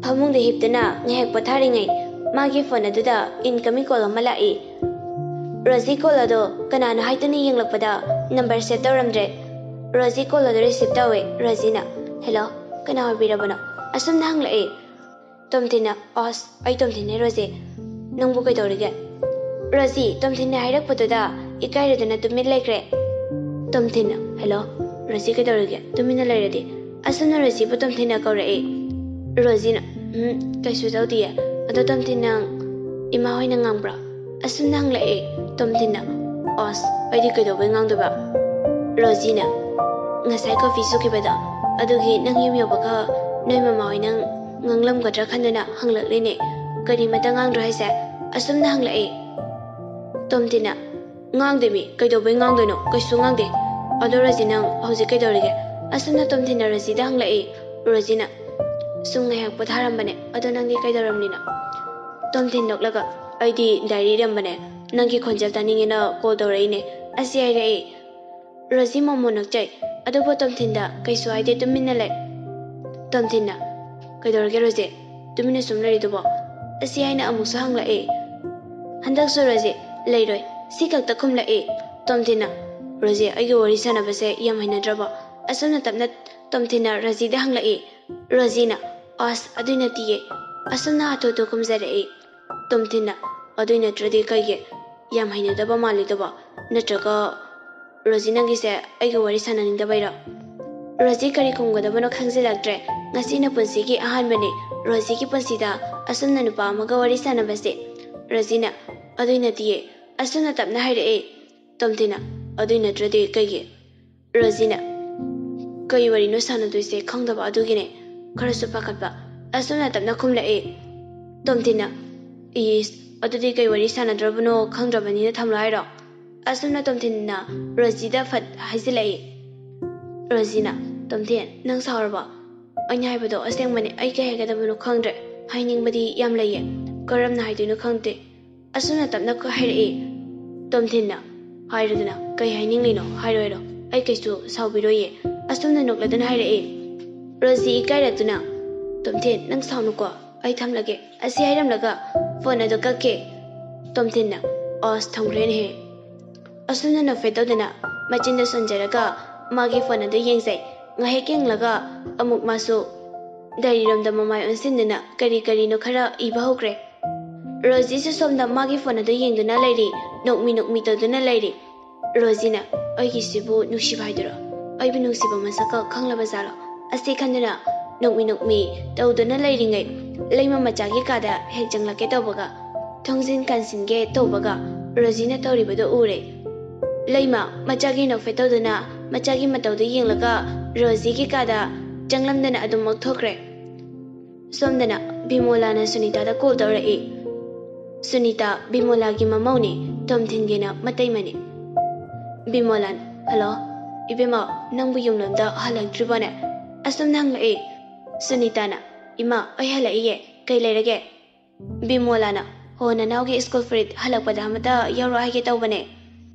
ꯐꯃꯨꯡꯗ ꯍꯤꯞꯇꯨꯅ ꯉꯥꯏꯍꯥꯛ ꯄꯣꯊꯥꯔꯤꯉꯩ ꯃꯥꯒꯤ ꯐꯣꯟ ꯑꯗꯨꯗ incoming call ꯑꯃ ꯂꯥꯛꯏ꯫ ꯔꯣꯖꯤ call ꯑꯗꯣ ꯀꯅꯥꯅꯣ ꯍꯥꯏꯗꯨꯅ ꯌꯦꯡꯂꯛꯄꯗ number save ꯇꯧꯔꯝꯗ꯭ꯔꯦ꯫ ꯔꯣꯖꯤ call ꯑꯗꯨ receive ꯇꯧꯋꯦ꯫ ꯔꯣꯖꯤꯅ, "Hello, ꯀꯅꯥ ꯑꯣꯏꯕꯤꯔꯕꯅꯣ?" ꯑꯁꯨꯝꯅ ꯍꯪꯂꯛꯏ꯫ ꯇꯣꯝꯊꯤꯟꯅ, "ꯑꯁ, ꯑꯩ ꯇꯣꯝꯊꯤꯟꯅꯦ ꯔꯣꯖꯤ꯫ ꯅꯪꯕꯨ ꯀꯩꯗꯧꯔꯤꯒꯦ?" ꯔꯣꯖꯤ ꯇꯣꯝꯊꯤꯟꯅ ꯍꯥꯏꯔꯛꯄꯗꯨꯗ ꯏꯀꯥꯏꯔꯗꯨꯅ ꯇꯨꯃꯤꯟ ꯂꯩꯈ꯭ꯔꯦ꯫ ꯇꯣꯝꯊꯤꯟꯅ, "Hello, ꯔꯣꯖꯤ ꯀꯩꯗꯧꯔꯤꯒꯦ? ꯇꯨꯃꯤꯟꯅ ꯂꯩꯔꯗꯤ?" ꯑꯁꯨꯝꯅ ꯔꯣꯖꯤꯕꯨ ꯇꯣꯝꯊꯤꯟꯅ ꯀꯧꯔꯛꯏ꯫ ꯔꯣꯖꯤꯅ, "ꯎꯝ, ꯀꯩꯁꯨ ꯇꯧꯗꯤꯌꯦ꯫ ꯑꯗꯣ ꯇꯣꯝꯊꯤꯟ, ꯅꯪ ꯏꯃꯥ ꯍꯣꯏꯅ ꯉꯥꯡꯕ꯭ꯔꯣ?" ꯑꯁꯨꯝꯅ ꯍꯪꯂꯛꯏ꯫ ꯇꯣꯝꯊꯤꯟꯅ, "ꯑꯁ, ꯑꯩꯗꯤ ꯀꯩꯗꯧꯕꯩ ꯉꯥꯡꯗꯣꯏꯕ?" ꯔꯣꯖꯤꯅ, "ꯉꯁꯥꯏ coffee ꯁꯨꯈꯤꯕꯗꯣ, ꯑꯗꯨꯒꯤ ꯅꯪ ꯌꯨꯝ ꯌꯧꯕꯒ ꯅꯣꯏ ꯃꯃꯥ ꯍꯣꯏ ꯅꯪ ꯉꯥꯡꯂꯝꯒꯗ꯭ꯔꯥ ꯈꯟꯗꯨꯅ ꯍꯪꯂꯛꯂꯤꯅꯦ꯫ ꯀꯔꯤꯃꯇ ꯉꯥꯡꯗ꯭ꯔꯣ ꯍꯥꯏꯁꯦ?" ꯑꯁꯨꯝꯅ ꯍꯪꯂꯛꯏ꯫ ꯇꯣꯝꯊꯤꯟꯅ, "ꯉꯥꯡꯗꯦꯃꯤ, ꯀꯩꯗꯧꯕꯩ ꯉꯥꯡꯗꯣꯏꯅꯣ? ꯀꯩꯁꯨ ꯉꯥꯡꯗꯦ꯫ ꯑꯗꯣ ꯔꯣꯖꯤ, ꯅꯪ ꯍꯧꯖꯤꯛ ꯀꯩꯗꯧꯔꯤꯒꯦ?" ꯑꯁꯨꯝꯅ ꯇꯣꯝꯊꯤꯟꯅ ꯔꯣꯖꯤꯗ ꯍꯪꯂꯛꯏ꯫ ꯔꯣꯖꯤꯅ, "ꯁꯨꯝ ꯉꯥꯏꯍꯥꯛ ꯄꯣꯊꯥꯔꯝꯕꯅꯦ꯫ ꯑꯗꯣ ꯅꯪꯗꯤ ꯀꯩꯗꯧꯔꯝꯂꯤꯅꯣ?" ꯇꯣꯝꯊꯤꯟ ꯅꯣꯛꯂꯒ, "ꯑꯩꯗꯤ diary ꯏꯔꯝꯕꯅꯦ꯫ ꯅꯪꯒꯤ ꯈꯣꯟꯖꯦꯜ ꯇꯥꯅꯤꯡꯉꯦꯅ call ꯇꯧꯔꯛꯏꯅꯦ꯫" ꯑꯁꯤ ꯍꯥꯏꯔꯛꯏ꯫ ꯔꯣꯖꯤ ꯃꯣꯃꯣ ꯅꯣꯛꯆꯩ꯫ ꯑꯗꯨꯕꯨ ꯇꯣꯝꯊꯤꯟꯗ ꯀꯩꯁꯨ ꯍꯥꯏꯗꯦ, ꯇꯨꯃꯤꯟꯅ ꯂꯩ꯫ ꯇꯣꯝꯊꯤꯟꯅ, "ꯀꯩꯗꯧꯔꯒꯦ ꯔꯣꯖꯤ? ꯇꯨꯃꯤꯟꯅ ꯁꯨꯝ ꯂꯩꯔꯤꯗꯨꯕꯣ?" ꯑꯁꯤ ꯍꯥꯏꯅ ꯑꯃꯨꯛꯁꯨ ꯍꯪꯂꯛꯏ꯫ ꯍꯟꯗꯛꯁꯨ ꯔꯣꯖꯤ ꯂꯩꯔꯣꯏ, ꯁꯤ ꯈꯛꯇ ꯈꯨꯝꯂꯛꯏ꯫ ꯇꯣꯝꯊꯤꯟꯅ, "ꯔꯣꯖꯤ, ꯑꯩꯒ ꯋꯥꯔꯤ ꯁꯥꯟꯅꯕꯁꯦ ꯌꯥꯝ ꯍꯩꯅꯗ꯭ꯔꯕꯣ?" ꯑꯁꯨꯝꯅ ꯇꯞꯅ ꯇꯣꯝꯊꯤꯟꯅ ꯔꯣꯖꯤꯗ ꯍꯪꯂꯛꯏ꯫ ꯔꯣꯖꯤꯅ, "ꯑꯁ, ꯑꯗꯨꯏ ꯅꯠꯇꯤꯌꯦ"꯫ ꯑꯁꯨꯝꯅ ꯍꯥꯊꯨ ꯍꯥꯊꯨ ꯈꯨꯝꯖꯔꯛꯏ꯫ ꯇꯣꯝꯊꯤꯟꯅ, "ꯑꯗꯨꯏ ꯅꯠꯇ꯭ꯔꯗꯤ ꯀꯩꯒꯤ? ꯌꯥꯝ ꯍꯩꯅꯗꯕ ꯃꯥꯜꯂꯤꯗꯨꯕꯣ? ꯅꯠꯇ꯭ꯔꯒ ꯔꯣꯖꯤ, ꯅꯪꯒꯤꯁꯦ ꯑꯩꯒ ꯋꯥꯔꯤ ꯁꯥꯟꯅꯅꯤꯡꯗꯕꯩꯔꯣ?" ꯔꯣꯖꯤ ꯀꯔꯤ ꯈꯨꯝꯒꯗꯕꯅꯣ ꯈꯪꯖꯤꯜꯂꯛꯇ꯭ꯔꯦ꯫ ꯉꯁꯤꯅ ꯄꯨꯟꯁꯤꯒꯤ ꯑꯍꯥꯟꯕꯅꯤ ꯔꯣꯖꯤꯒꯤ ꯄꯨꯟꯁꯤꯗ ꯑꯁꯨꯝꯅ ꯅꯨꯄꯥ ꯑꯃꯒ ꯋꯥꯔꯤ ꯁꯥꯟꯅꯕꯁꯦ꯫ ꯔꯣꯖꯤꯅ, "ꯑꯗꯨꯏ ꯅꯠꯇꯤꯌꯦ"꯫ ꯑꯁꯨꯝꯅ ꯇꯞꯅ ꯍꯥꯏꯔꯛꯏ꯫ ꯇꯣꯝꯊꯤꯟꯅ, "ꯑꯗꯨꯏ ꯅꯠꯇ꯭ꯔꯗꯤ ꯀꯩꯒꯤ?" ꯔꯣꯖꯤꯅ, "ꯀꯩ ꯋꯥꯔꯤꯅꯣ ꯁꯥꯟꯅꯗꯣꯏꯁꯦ ꯈꯪꯗꯕ ꯑꯗꯨꯒꯤꯅꯦ ꯈꯔꯁꯨ ꯄꯥꯈꯠꯄ"꯫ ꯑꯁꯨꯝꯅ ꯇꯞꯅ ꯈꯨꯝꯂꯛꯏ꯫ ꯇꯣꯝꯊꯤꯟꯅ, "ꯏꯁ, ꯑꯗꯨꯗꯤ ꯀꯩ ꯋꯥꯔꯤ ꯁꯥꯟꯅꯗ꯭ꯔꯕꯅꯣ ꯈꯪꯗ꯭ꯔꯕꯅꯤꯅ ꯊꯝꯂꯣ ꯍꯥꯏꯔꯣ?" ꯑꯁꯨꯝꯅ ꯇꯣꯝꯊꯤꯟꯅ ꯔꯣꯖꯤꯗ ꯐꯠ ꯍꯥꯏꯖꯤꯜꯂꯛꯏ꯫ ꯔꯣꯖꯤꯅ, "ꯇꯣꯝꯊꯤꯟ, ꯅꯪ ꯁꯥꯎꯔꯕꯣ? ꯑꯩꯅ ꯍꯥꯏꯕꯗꯣ ꯑꯁꯦꯡꯕꯅꯦ, ꯑꯩ ꯀꯩ ꯍꯥꯏꯒꯗꯕꯅꯣ ꯈꯪꯗ꯭ꯔꯦ꯫ ꯍꯥꯏꯅꯤꯡꯕꯗꯤ ꯌꯥꯝ ꯂꯩꯌꯦ, ꯀꯔꯝꯅ ꯍꯥꯏꯗꯣꯏꯅꯣ ꯈꯪꯗꯦ"꯫ ꯑꯁꯨꯝꯅ ꯇꯞꯅ ꯍꯥꯏꯔꯛꯏ꯫ ꯇꯣꯝꯊꯤꯟꯅ, "ꯍꯥꯏꯔꯣꯗꯅ, ꯀꯩ ꯍꯥꯏꯅꯤꯡꯂꯤꯅꯣ? ꯍꯥꯏꯔꯣ, ꯍꯥꯏꯔꯣ, ꯑꯩ ꯀꯩꯁꯨ ꯁꯥꯎꯕꯤꯔꯣꯏꯌꯦ"꯫ ꯑꯁꯨꯝꯅ ꯅꯣꯛꯂꯗꯨꯅ ꯍꯥꯏꯔꯛꯏ꯫ ꯔꯣꯖꯤ ꯏꯀꯥꯏꯔꯛꯇꯨꯅ, "ꯇꯣꯝꯊꯤꯟ, ꯅꯪ ꯁꯥꯎꯅꯨꯀꯣ, ꯑꯩ ꯊꯝꯂꯒꯦ"꯫ ꯑꯁꯤ ꯍꯥꯏꯔꯝꯂꯒ ꯐꯣꯟ ꯑꯗꯨ ꯀꯛꯈꯤ꯫ ꯇꯣꯝꯊꯤꯟꯅ, "ꯑꯁ, ꯊꯝꯈ꯭ꯔꯦꯅꯦꯍꯦ"꯫ ꯑꯁꯨꯝꯅ ꯅꯣꯛꯐꯦꯠ ꯇꯧꯗꯅ ꯃꯆꯤꯟꯗ ꯁꯣꯟꯖꯔꯒ ꯃꯥꯒꯤ ꯐꯣꯟ ꯑꯗꯨ ꯌꯦꯡꯖꯩ꯫ ꯉꯥꯏꯍꯥꯛ ꯌꯦꯡꯂꯒ ꯑꯃꯨꯛ ꯃꯥꯁꯨ ꯗꯥꯏꯔꯤꯔꯣꯝꯗ ꯃꯃꯥꯏ ꯑꯣꯟꯁꯤꯟꯗꯨꯅ ꯀꯔꯤ ꯀꯔꯤꯅꯣ ꯈꯔ ꯏꯕ ꯍꯧꯈ꯭ꯔꯦ꯫ ꯔꯣꯖꯤꯁꯨ ꯁꯣꯝꯗ ꯃꯥꯒꯤ ꯐꯣꯟ ꯑꯗꯨ ꯌꯦꯡꯗꯨꯅ ꯂꯩꯔꯤ, ꯅꯣꯛꯃꯤ ꯅꯣꯛꯃꯤ ꯇꯧꯗꯨꯅ ꯂꯩꯔꯤ꯫ ꯔꯣꯖꯤꯅ, "ꯑꯩꯒꯤꯁꯤꯕꯨ ꯅꯨꯡꯁꯤꯕ ꯍꯥꯏꯗꯨꯔꯣ? ꯑꯩꯕꯨ ꯅꯨꯡꯁꯤꯕ ꯃꯁꯛꯀ ꯈꯪꯂꯕ ꯖꯥꯠꯂꯣ?" ꯑꯁꯤ ꯈꯟꯗꯨꯅ ꯅꯣꯛꯃꯤ ꯅꯣꯛꯃꯤ ꯇꯧꯗꯨꯅ ꯂꯩꯔꯤꯉꯩ, ꯂꯩꯃ ꯃꯆꯥꯒꯤ ꯀꯥꯗ ꯍꯦꯛ ꯆꯪꯂꯛꯀꯦ ꯇꯧꯕꯒ, ꯊꯣꯡꯖꯤꯟ ꯀꯥꯟꯁꯤꯟꯒꯦ ꯇꯧꯕꯒ ꯔꯣꯖꯤꯅ ꯇꯧꯔꯤꯕꯗꯨ ꯎꯔꯦ꯫ ꯂꯩꯃ ꯃꯆꯥꯒꯤ ꯅꯣꯛꯐꯦꯠ ꯇꯧꯗꯨꯅ ꯃꯆꯥꯒꯤ ꯃꯇꯧꯗꯨ ꯌꯦꯡꯂꯒ ꯔꯣꯖꯤꯒꯤ ꯀꯥꯗ ꯆꯪꯂꯝꯗꯅ ꯑꯗꯨꯃꯛ ꯊꯣꯛꯈ꯭ꯔꯦ꯫ ꯁꯣꯝꯗꯅ ꯕꯤꯃꯣꯂꯥꯅ ꯁꯨꯅꯤꯇꯥꯗ ꯀꯣꯜ ꯇꯧꯔꯛꯏ꯫ ꯁꯨꯅꯤꯇꯥ ꯕꯤꯃꯣꯂꯥꯒꯤ ꯃꯃꯧꯅꯤ, ꯇꯣꯝꯊꯤꯟꯒꯤꯅ ꯃꯇꯩꯃꯅꯤ꯫ ꯕꯤꯃꯣꯂꯥꯅ, "ꯍꯜꯂꯣ, ꯏꯕꯦꯝꯃ, ꯅꯪꯕꯨ ꯌꯨꯝꯂꯣꯝꯗ ꯍꯜꯂꯛꯇ꯭ꯔꯤꯕꯣꯅꯦ?" ꯑꯁꯨꯝꯅ ꯍꯪꯂꯛꯏ꯫ ꯁꯨꯅꯤꯇꯥꯅ, "ꯏꯃꯥ, ꯑꯩ ꯍꯜꯂꯛꯏꯌꯦ, ꯀꯩ ꯂꯩꯔꯒꯦ?" ꯕꯤꯃꯣꯂꯥꯅ, "ꯍꯣ, ꯅꯅꯥꯎꯒꯤ ꯁ꯭ꯀꯨꯜ ꯐꯨꯔꯤꯠ ꯍꯜꯂꯛꯄꯗ ꯑꯃꯇ ꯌꯥꯎꯔꯛꯑꯣ ꯍꯥꯏꯒꯦ ꯇꯧꯕꯅꯦ"꯫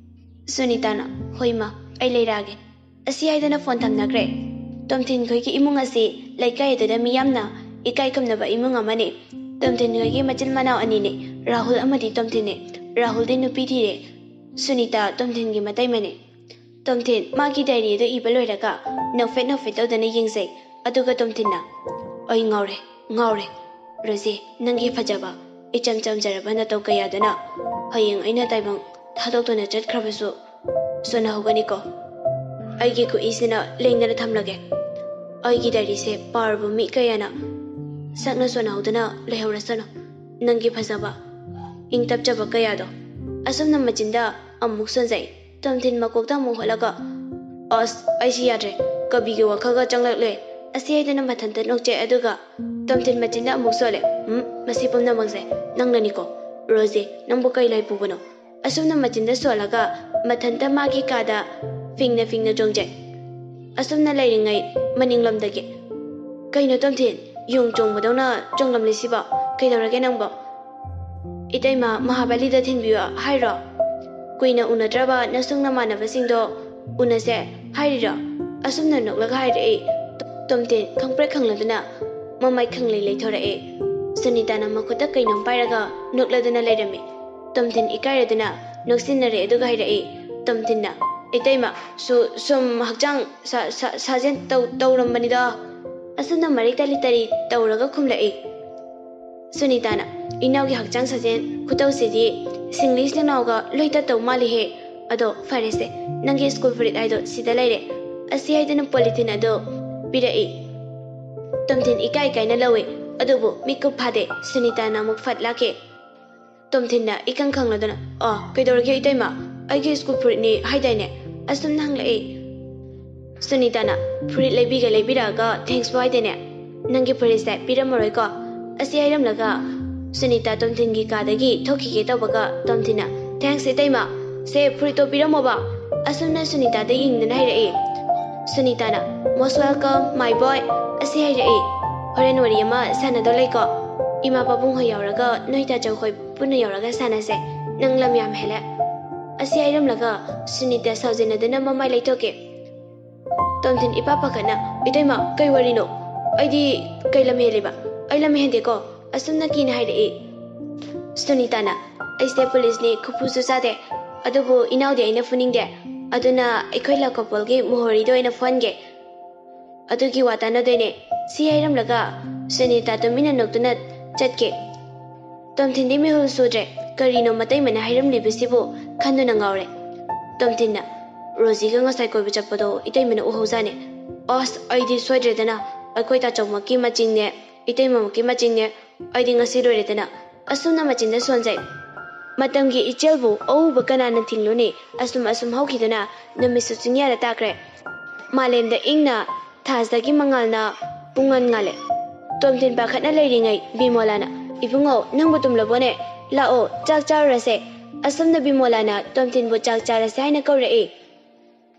ꯁꯨꯅꯤꯇꯥꯅ, "ꯍꯣꯏ ꯏꯃꯥ, ꯑꯩ ꯂꯩꯔꯛꯑꯒꯦ"꯫ ꯑꯁꯤ ꯍꯥꯏꯗꯨꯅ ꯐꯣꯟ ꯊꯝꯅꯈ꯭ꯔꯦ꯫ ꯇꯣꯝꯊꯤꯟꯈꯣꯏꯒꯤ ꯏꯃꯨꯡ ꯑꯁꯤ ꯂꯩꯀꯥꯏ ꯑꯗꯨꯗ ꯃꯤ ꯌꯥꯝꯅ ꯏꯀꯥꯏ ꯈꯨꯝꯅꯕ ꯏꯃꯨꯡ ꯑꯃꯅꯤ꯫ ꯇꯣꯝꯊꯤꯟꯈꯣꯏꯒꯤ ꯃꯆꯤꯟ ꯃꯅꯥꯎ ꯑꯅꯤꯅꯤ꯫ ꯔꯥꯍꯨꯜ ꯑꯃꯗꯤ ꯇꯣꯝꯊꯤꯟꯅꯦ꯫ ꯔꯥꯍꯨꯜꯗꯤ ꯅꯨꯄꯤ ꯊꯤꯔꯦ꯫ ꯁꯨꯅꯤꯇꯥ ꯇꯣꯝꯊꯤꯟꯒꯤ ꯃꯇꯩꯃꯅꯦ꯫ ꯇꯣꯝꯊꯤꯟ ꯃꯥꯒꯤ ꯗꯥꯏꯔꯤ ꯑꯗꯨ ꯏꯕ ꯂꯣꯏꯔꯒ ꯅꯣꯛꯐꯦꯠ ꯅꯣꯛꯐꯦꯠ ꯇꯧꯗꯅ ꯌꯦꯡꯖꯩ꯫ ꯑꯗꯨꯒ ꯇꯣꯝꯊꯤꯟꯅ, "ꯑꯩ ꯉꯥꯎꯔꯦ, ꯉꯥꯎꯔꯦ꯫ ꯔꯣꯖꯤ, ꯅꯪꯒꯤ ꯐꯖꯕ, ꯏꯆꯝ ꯆꯝꯖꯔꯕ ꯅꯇꯧ ꯀꯌꯥꯗꯨꯅ ꯍꯌꯦꯡ ꯑꯩꯅ ꯇꯥꯏꯕꯪ ꯊꯥꯗꯣꯛꯇꯨꯅ ꯆꯠꯈ꯭ꯔꯕꯁꯨ ꯁꯣꯟꯅꯍꯧꯒꯅꯤꯀꯣ꯫ ꯑꯩꯒꯤ ꯈꯨꯏꯁꯤꯅ ꯂꯦꯡꯗꯅ ꯊꯝꯂꯒꯦ꯫ ꯑꯩꯒꯤ ꯗꯥꯏꯔꯤꯁꯦ ꯄꯥꯔꯨꯕ ꯃꯤ ꯀꯌꯥꯅ ꯁꯛꯅ ꯁꯣꯟꯅꯍꯧꯗꯅ ꯂꯩꯍꯧꯔꯁꯅꯨ꯫ ꯅꯪꯒꯤ ꯐꯖꯕ, ꯏꯪ ꯇꯞꯆꯕ ꯀꯌꯥꯗꯣ꯫" ꯑꯁꯨꯝꯅ ꯃꯆꯤꯟꯗ ꯑꯃꯨꯛ ꯁꯣꯟꯖꯩ꯫ ꯇꯣꯝꯊꯤꯟ ꯃꯀꯣꯛꯇ ꯑꯃꯨꯛ ꯍꯣꯠꯂꯒ, "ꯑꯁ, ꯑꯩꯁꯤ ꯌꯥꯗ꯭ꯔꯦ, ꯀꯕꯤꯒꯤ ꯋꯥꯈꯜꯒ ꯆꯪꯂꯛꯂꯦ" ꯑꯁꯤ ꯍꯥꯏꯗꯨꯅ ꯃꯊꯟꯇ ꯅꯣꯛꯆꯩ꯫ ꯑꯗꯨꯒ ꯇꯣꯝꯊꯤꯟ ꯃꯆꯤꯟꯗ ꯑꯃꯨꯛ ꯁꯣꯜꯂꯦ꯫ "ꯎꯝ, ꯃꯁꯤ ꯄꯨꯝꯅꯃꯛꯁꯦ ꯅꯪꯅꯅꯤꯀꯣ꯫ ꯔꯣꯖꯤ, ꯅꯪꯕꯨ ꯀꯩ ꯂꯥꯏ ꯄꯨꯕꯅꯣ?" ꯑꯁꯨꯝꯅ ꯃꯆꯤꯟꯗ ꯁꯣꯜꯂꯒ ꯃꯊꯟꯇ ꯃꯥꯒꯤ ꯀꯥꯗ ꯐꯤꯡꯅ ꯐꯤꯡꯅ ꯆꯣꯡꯖꯩ꯫ ꯑꯁꯨꯝꯅ ꯂꯩꯔꯤꯉꯩ ꯃꯅꯤꯡꯂꯣꯝꯗꯒꯤ, "ꯀꯩꯅꯣ ꯇꯣꯝꯊꯤꯟ, ꯌꯣꯡ ꯆꯣꯡꯕꯗꯧꯅ ꯆꯣꯡꯂꯝꯂꯤꯁꯤꯕꯣ? ꯀꯩꯗꯧꯔꯒꯦ ꯅꯪꯕꯣ?" "ꯏꯇꯩꯃ, ꯃꯍꯥꯕꯂꯤꯗ ꯊꯤꯟꯕꯤꯌꯣ ꯍꯥꯏꯔꯣ? ꯀꯨꯏꯅ ꯎꯅꯗ꯭ꯔꯕ ꯅꯁꯨꯡ ꯅꯃꯥꯟꯅꯕꯁꯤꯡꯗꯣ ꯎꯅꯁꯦ ꯍꯥꯏꯔꯤꯔꯣ?" ꯑꯁꯨꯝꯅ ꯅꯣꯛꯂꯒ ꯍꯥꯏꯔꯛꯏ꯫ ꯇꯣꯝꯊꯤꯟ ꯈꯪꯄ꯭ꯔꯦꯛ ꯈꯪꯂꯗꯨꯅ ꯃꯃꯥꯏ ꯈꯪꯂꯩ ꯂꯩꯊꯣꯔꯛꯏ꯫ ꯁꯨꯅꯤꯇꯥꯅ ꯃꯈꯨꯠꯇ ꯀꯩꯅꯣꯝ ꯄꯥꯏꯔꯒ ꯅꯣꯛꯂꯗꯨꯅ ꯂꯩꯔꯝꯃꯤ꯫ ꯇꯣꯝꯊꯤꯟ ꯏꯀꯥꯏꯔꯗꯨꯅ ꯅꯣꯛꯁꯤꯟꯅꯔꯦ꯫ ꯑꯗꯨꯒ ꯍꯥꯏꯔꯛꯏ ꯇꯣꯝꯊꯤꯟꯅ, "ꯏꯇꯩꯃ, ꯁꯨ-, ꯁꯨꯝ ꯍꯛꯆꯥꯡ ꯁꯥ-, ꯁꯥ-, ꯁꯥꯖꯦꯜ ꯇꯧ-, ꯇꯧꯔꯝꯕꯅꯤꯗ"꯫ ꯑꯁꯨꯝꯅ ꯃꯔꯩ ꯇꯥꯂꯤ ꯇꯥꯂꯤ ꯇꯧꯔꯒ ꯈꯨꯝꯂꯛꯏ꯫ ꯁꯨꯅꯤꯇꯥꯅ, "ꯏꯅꯥꯎꯒꯤ ꯍꯛꯆꯥꯡ ꯁꯥꯖꯦꯜ ꯈꯨꯇꯧꯁꯤꯗꯤ ꯁꯤꯡꯂꯤ ꯁꯤꯡꯅꯥꯎꯒ ꯂꯣꯏ ꯇꯠꯇꯧ ꯃꯥꯜꯂꯤꯍꯦ꯫ ꯑꯗꯣ ꯐꯔꯦꯁꯦ, ꯅꯪꯒꯤ ꯁ꯭ꯀꯨꯜ ꯐꯨꯔꯤꯠ ꯍꯥꯏꯗꯣ ꯁꯤꯗ ꯂꯩꯔꯦ"꯫ ꯑꯁꯤ ꯍꯥꯏꯗꯨꯅ ꯄꯣꯂꯤꯊꯤꯟ ꯑꯗꯨ ꯄꯤꯔꯛꯏ꯫ ꯇꯣꯝꯊꯤꯟ ꯏꯀꯥꯏ ꯏꯀꯥꯏꯅ ꯂꯧꯏ꯫ ꯑꯗꯨꯕꯨ ꯃꯤꯠꯀꯨꯞ ꯐꯥꯗꯦ, ꯁꯨꯅꯤꯇꯥꯅ ꯑꯃꯨꯛ ꯐꯠ ꯂꯥꯛꯈꯤ꯫ ꯇꯣꯝꯊꯤꯟꯅ ꯏꯀꯪ ꯈꯪꯂꯗꯨꯅ, "ꯑ, ꯀꯩꯗꯧꯔꯒꯦ ꯏꯇꯩꯃ? ꯑꯩꯒꯤ ꯁ꯭ꯀꯨꯜ ꯐꯨꯔꯤꯠꯅꯤ ꯍꯥꯏꯗꯥꯏꯅꯦ?" ꯑꯁꯨꯝꯅ ꯍꯪꯂꯛꯏ꯫ ꯁꯨꯅꯤꯇꯥꯅ, "ꯐꯨꯔꯤꯠ ꯂꯩꯕꯤꯒ ꯂꯩꯕꯤꯔꯛꯑꯒ ꯊꯦꯡꯁꯄꯨ ꯍꯥꯏꯗꯦꯅꯦ꯫ ꯅꯪꯒꯤ ꯐꯨꯔꯤꯠꯁꯦ ꯄꯤꯔꯝꯃꯔꯣꯏꯀꯣ"꯫ ꯑꯁꯤ ꯍꯥꯏꯔꯝꯂꯒ ꯁꯨꯅꯤꯇꯥ ꯇꯣꯝꯊꯤꯟꯒꯤ ꯀꯥꯗꯒꯤ ꯊꯣꯛꯈꯤꯒꯦ ꯇꯧꯕꯒ ꯇꯣꯝꯊꯤꯟꯅ, "ꯊꯦꯡꯁ ꯏꯇꯩꯃ, ꯁꯦ ꯐꯨꯔꯤꯠꯇꯣ ꯄꯤꯔꯝꯃꯣꯕ"꯫ ꯑꯁꯨꯝꯅ ꯁꯨꯅꯤꯇꯥꯗ ꯌꯦꯡꯗꯨꯅ ꯍꯥꯏꯔꯛꯏ꯫ ꯁꯨꯅꯤꯇꯥꯅ, "Most welcome, my boy" ꯑꯁꯤ ꯍꯥꯏꯔꯛꯏ꯫ "ꯍꯣꯔꯦꯟ ꯋꯥꯔꯤ ꯑꯃ ꯁꯥꯟꯅꯗꯧ ꯂꯩꯀꯣ꯫ ꯏꯃꯥ ꯄꯥꯕꯨꯡ ꯍꯣꯏ ꯌꯥꯎꯔꯒ ꯅꯣꯏ ꯇꯥꯆꯧ ꯈꯣꯏ ꯄꯨꯟꯅ ꯌꯧꯔꯒ ꯁꯥꯟꯅꯁꯦ꯫ ꯅꯪ ꯂꯝ ꯌꯥꯝ ꯍꯦꯜꯂꯦ"꯫ ꯑꯁꯤ ꯍꯥꯏꯔꯝꯂꯒ ꯁꯨꯅꯤꯇꯥ ꯁꯥꯎꯖꯤꯟꯅꯗꯨꯅ ꯃꯃꯥꯏ ꯂꯩꯊꯣꯛꯀꯦ꯫ ꯇꯣꯝꯊꯤꯟ ꯏꯄꯥ ꯄꯥꯈꯠꯅ, "ꯏꯇꯩꯃ, ꯀꯩ ꯋꯥꯔꯤꯅꯣ? ꯑꯩꯗꯤ ꯀꯩ ꯂꯝ ꯍꯦꯜꯂꯤꯕ? ꯑꯩ ꯂꯝ ꯍꯦꯟꯗꯦꯀꯣ"꯫ ꯑꯁꯨꯝꯅ ꯀꯤꯅ ꯍꯥꯏꯔꯛꯏ꯫ ꯁꯨꯅꯤꯇꯥꯅ, "ꯑꯩꯁꯦ ꯄꯨꯂꯤꯁꯅꯤ, ꯈꯨꯐꯨꯁꯨ ꯆꯥꯗꯦ, ꯑꯗꯨꯕꯨ ꯏꯅꯥꯎꯗꯤ ꯑꯩꯅ ꯐꯨꯅꯤꯡꯗꯦ, ꯑꯗꯨꯅ ꯑꯩꯈꯣꯏ ꯂꯥꯈꯣꯄꯣꯜꯒꯤ ꯃꯣꯍꯣꯔꯤꯗꯣ ꯑꯣꯏꯅ ꯐꯨꯍꯟꯒꯦ꯫ ꯑꯗꯨꯒꯤ ꯋꯥ ꯇꯥꯟꯅꯗꯣꯏꯅꯦ"꯫ ꯁꯤ ꯍꯥꯏꯔꯝꯂꯒ ꯁꯨꯅꯤꯇꯥ ꯇꯨꯃꯤꯟꯅ ꯅꯣꯛꯇꯨꯅ ꯆꯠꯈꯤ꯫ ꯇꯣꯝꯊꯤꯟꯗꯤ ꯃꯤꯍꯨꯜ ꯁꯨꯗ꯭ꯔꯦ꯫ ꯀꯔꯤꯅꯣ ꯃꯇꯩꯃꯅ ꯍꯥꯏꯔꯝꯂꯤꯕꯁꯤꯕꯨ ꯈꯟꯗꯨꯅ ꯉꯥꯎꯔꯦ꯫ ꯇꯣꯝꯊꯤꯟꯅ, "ꯔꯣꯖꯤꯒ ꯉꯁꯥꯏ ꯀꯣꯏꯕ ꯆꯠꯄꯗꯣ ꯏꯇꯩꯃꯅ ꯎꯍꯧꯖꯥꯅꯦ꯫ ꯑꯁ, ꯑꯩꯗꯤ ꯁꯣꯏꯗ꯭ꯔꯦꯗꯅ꯫ ꯑꯩꯈꯣꯏ ꯇꯥꯆꯧꯃꯛꯀꯤ ꯃꯆꯤꯡꯅꯦ, ꯏꯇꯩꯃꯃꯛꯀꯤ ꯃꯆꯤꯡꯅꯦ꯫ ꯑꯩꯗꯤ ꯉꯁꯤ ꯂꯣꯏꯔꯦꯗꯅ"꯫ ꯑꯁꯨꯝꯅ ꯃꯆꯤꯟꯗ ꯁꯣꯟꯖꯩ꯫ ꯃꯇꯝꯒꯤ ꯏꯆꯦꯜꯕꯨ ꯑꯎꯕ ꯀꯅꯥꯅ ꯊꯤꯡꯂꯨꯅꯤ? ꯑꯁꯨꯝ ꯑꯁꯨꯝ ꯍꯧꯈꯤꯗꯨꯅ ꯅꯨꯃꯤꯠꯁꯨ ꯆꯤꯡꯌꯥꯗ ꯇꯥꯈ꯭ꯔꯦ꯫ ꯃꯥꯂꯦꯝꯗ ꯏꯪꯅ ꯊꯥꯖꯒꯤ ꯃꯉꯥꯜꯅ ꯄꯨꯡꯉꯥꯟ ꯉꯥꯜꯂꯦ꯫ ꯇꯣꯝꯊꯤꯟ ꯄꯥꯈꯠꯅ ꯂꯩꯔꯤꯉꯩ ꯕꯤꯃꯣꯂꯥꯅ, "ꯏꯕꯨꯡꯉꯣ, ꯅꯪꯕꯨ ꯇꯨꯝꯂꯕꯣꯅꯦ? ꯂꯥꯛꯑꯣ, ꯆꯥꯛ ꯆꯥꯔꯨꯔꯁꯦ"꯫ ꯑꯁꯨꯝꯅ ꯕꯤꯃꯣꯂꯥꯅ ꯇꯣꯝꯊꯤꯟꯕꯨ ꯆꯥꯛ ꯆꯥꯔꯁꯦ ꯍꯥꯏꯅ ꯀꯧꯔꯛꯏ꯫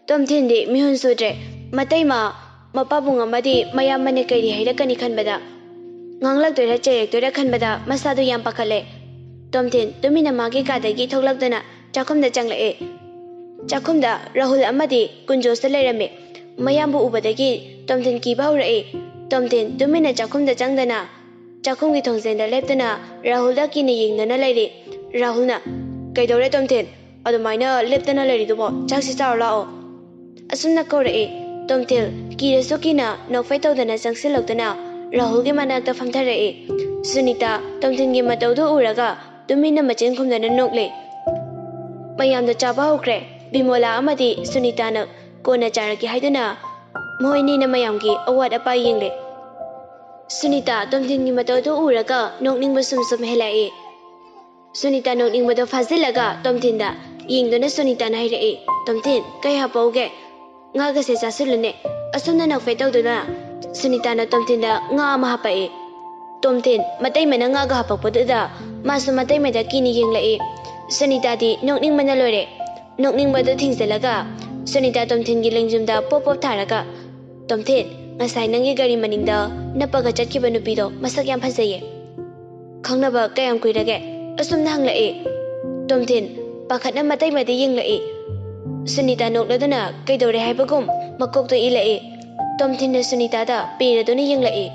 ꯇꯣꯝꯊꯤꯟꯗꯤ ꯃꯤꯍꯨꯟ ꯁꯨꯗ꯭ꯔꯦ꯫ ꯃꯇꯩꯃ, ꯃꯄꯥꯕꯨꯡ ꯑꯃꯗꯤ ꯃꯌꯥꯝꯕꯅ ꯀꯔꯤ ꯍꯥꯏꯔꯛꯀꯅꯤ ꯈꯟꯕꯗ, ꯉꯥꯡꯂꯛꯇꯣꯏꯔꯥ ꯆꯩꯔꯛꯇꯣꯏꯔꯥ ꯈꯟꯕꯗ ꯃꯁꯥꯗꯨ ꯌꯥꯝ ꯄꯥꯈꯠꯂꯦ꯫ ꯇꯣꯝꯊꯤꯟ ꯇꯨꯃꯤꯟꯅ ꯃꯥꯒꯤ ꯀꯥꯗꯒꯤ ꯊꯣꯛꯂꯛꯇꯨꯅ ꯆꯥꯛꯈꯨꯝꯗ ꯆꯪꯂꯛꯑꯦ꯫ ꯆꯥꯛꯈꯨꯝꯗ ꯔꯥꯍꯨꯜ ꯑꯃꯗꯤ ꯀꯨꯟꯖꯣꯁꯇ ꯂꯩꯔꯝꯃꯤ꯫ ꯃꯌꯥꯝꯕꯨ ꯎꯕꯗꯒꯤ ꯇꯣꯝꯊꯤꯟ ꯀꯤꯕ ꯍꯧꯔꯛꯏ꯫ ꯇꯣꯝꯊꯤꯟ ꯇꯨꯃꯤꯟꯅ ꯆꯥꯛꯈꯨꯝꯗ ꯆꯪꯗꯅ ꯆꯥꯛꯈꯨꯝꯒꯤ ꯊꯣꯡꯖꯦꯟꯗ ꯂꯦꯞꯇꯨꯅ ꯔꯥꯍꯨꯜꯗ ꯀꯤꯅ ꯌꯦꯡꯗꯨꯅ ꯂꯩꯔꯤ꯫ ꯔꯥꯍꯨꯜꯅ, "ꯀꯩꯗꯧꯔꯦ ꯇꯣꯝꯊꯤꯟ? ꯑꯗꯨꯃꯥꯏꯅ ꯂꯦꯞꯇꯅ ꯂꯩꯔꯤꯗꯨꯕꯣ? ꯆꯥꯛꯁꯤ ꯆꯥꯔꯨ ꯂꯥꯛꯑꯣ"꯫ ꯑꯁꯨꯝꯅ ꯀꯧꯔꯛꯏ꯫ ꯇꯣꯝꯊꯤꯟ ꯀꯤꯔꯁꯨ ꯀꯤꯅ ꯅꯣꯛꯐꯦ ꯇꯧꯗꯅ ꯆꯪꯁꯤꯜꯂꯛꯇꯨꯅ ꯔꯥꯍꯨꯜꯒꯤ ꯃꯅꯥꯛꯇ ꯐꯝꯊꯔꯛꯏ꯫ ꯁꯨꯅꯤꯇꯥ ꯇꯣꯝꯊꯤꯟꯒꯤ ꯃꯇꯧꯗꯨ ꯎꯔꯒ ꯇꯨꯃꯤꯟꯅ ꯃꯆꯤꯟ ꯈꯨꯝꯗꯅ ꯅꯣꯛꯂꯦ꯫ ꯃꯌꯥꯝꯗ ꯆꯥꯕ ꯍꯧꯈ꯭ꯔꯦ꯫ ꯕꯤꯃꯣꯂꯥ ꯑꯃꯗꯤ ꯁꯨꯅꯤꯇꯥꯅ ꯀꯣꯟꯅ ꯆꯥꯔꯒꯦ ꯍꯥꯏꯗꯨꯅ ꯃꯈꯣꯏꯅꯤꯅ ꯃꯌꯥꯝꯒꯤ ꯑꯋꯥꯠ ꯑꯄꯥ ꯌꯦꯡꯂꯦ꯫ ꯁꯨꯅꯤꯇꯥ ꯇꯣꯝꯊꯤꯟꯒꯤ ꯃꯇꯧꯗꯨ ꯎꯔꯒ ꯅꯣꯛꯅꯤꯡꯕ ꯁꯨꯝ ꯁꯨꯝ ꯍꯦꯜꯂꯛꯏ꯫ ꯁꯨꯅꯤꯇꯥ ꯅꯣꯛꯅꯤꯡꯕꯗꯣ ꯐꯥꯖꯤꯜꯂꯒ ꯇꯣꯝꯊꯤꯟꯗ ꯌꯦꯡꯗꯨꯅ ꯁꯨꯅꯤꯇꯥꯅ ꯍꯥꯏꯔꯛꯏ, "ꯇꯣꯝꯊꯤꯟ, ꯀꯩ ꯍꯥꯞꯄꯛꯎꯒꯦ? ꯉꯥꯒꯁꯦ ꯆꯥꯁꯤꯜꯂꯨꯅꯦ"꯫ ꯑꯁꯨꯝꯅ ꯅꯣꯛꯐꯦ ꯇꯧꯗꯨꯅ ꯁꯨꯅꯤꯇꯥꯅ ꯇꯣꯝꯊꯤꯟꯗ ꯉꯥ ꯑꯃ ꯍꯥꯞꯄꯛꯏ꯫ ꯇꯣꯝꯊꯤꯟ ꯃꯇꯩꯃꯅ ꯉꯥꯒ ꯍꯥꯞꯄꯛꯄꯗꯨꯗ ꯃꯥꯁꯨ ꯃꯇꯩꯃꯗ ꯀꯤꯅ ꯌꯦꯡꯂꯛꯏ꯫ ꯁꯨꯅꯤꯇꯥꯗꯤ ꯅꯣꯛꯅꯤꯡꯕꯅ ꯂꯣꯏꯔꯦ꯫ ꯅꯣꯛꯅꯤꯡꯕꯗꯨ ꯊꯤꯡꯖꯤꯜꯂꯒ ꯁꯨꯅꯤꯇꯥ ꯇꯣꯝꯊꯤꯟꯒꯤ ꯂꯦꯡꯖꯨꯝꯗ ꯄꯣꯞ ꯄꯣꯞ ꯊꯥꯔꯒ, "ꯇꯣꯝꯊꯤꯟ, ꯉꯁꯥꯏ ꯅꯪꯒꯤ ꯒꯥꯔꯤ ꯃꯅꯤꯡꯗ ꯅꯞꯄꯒ ꯆꯠꯈꯤꯕ ꯅꯨꯄꯤꯗꯣ ꯃꯁꯛ ꯌꯥꯝ ꯐꯖꯩꯌꯦ꯫ ꯈꯪꯅꯕ ꯀꯌꯥꯝ ꯀꯨꯏꯔꯒꯦ?" ꯑꯁꯨꯝꯅ ꯍꯪꯂꯛꯏ꯫ ꯇꯣꯝꯊꯤꯟ ꯄꯥꯈꯠꯅ ꯃꯇꯩꯃꯗ ꯌꯦꯡꯂꯛꯏ꯫ ꯁꯨꯅꯤꯇꯥ ꯅꯣꯛꯂꯗꯨꯅ ꯀꯩꯗꯧꯔꯦ ꯍꯥꯏꯕꯒꯨꯝ ꯃꯀꯣꯛꯇꯣ ꯏꯜꯂꯛꯏ꯫ ꯇꯣꯝꯊꯤꯟꯅ ꯁꯨꯅꯤꯇꯥꯗ ꯄꯦꯔꯗꯨꯅ ꯌꯦꯡꯂꯛꯏ꯫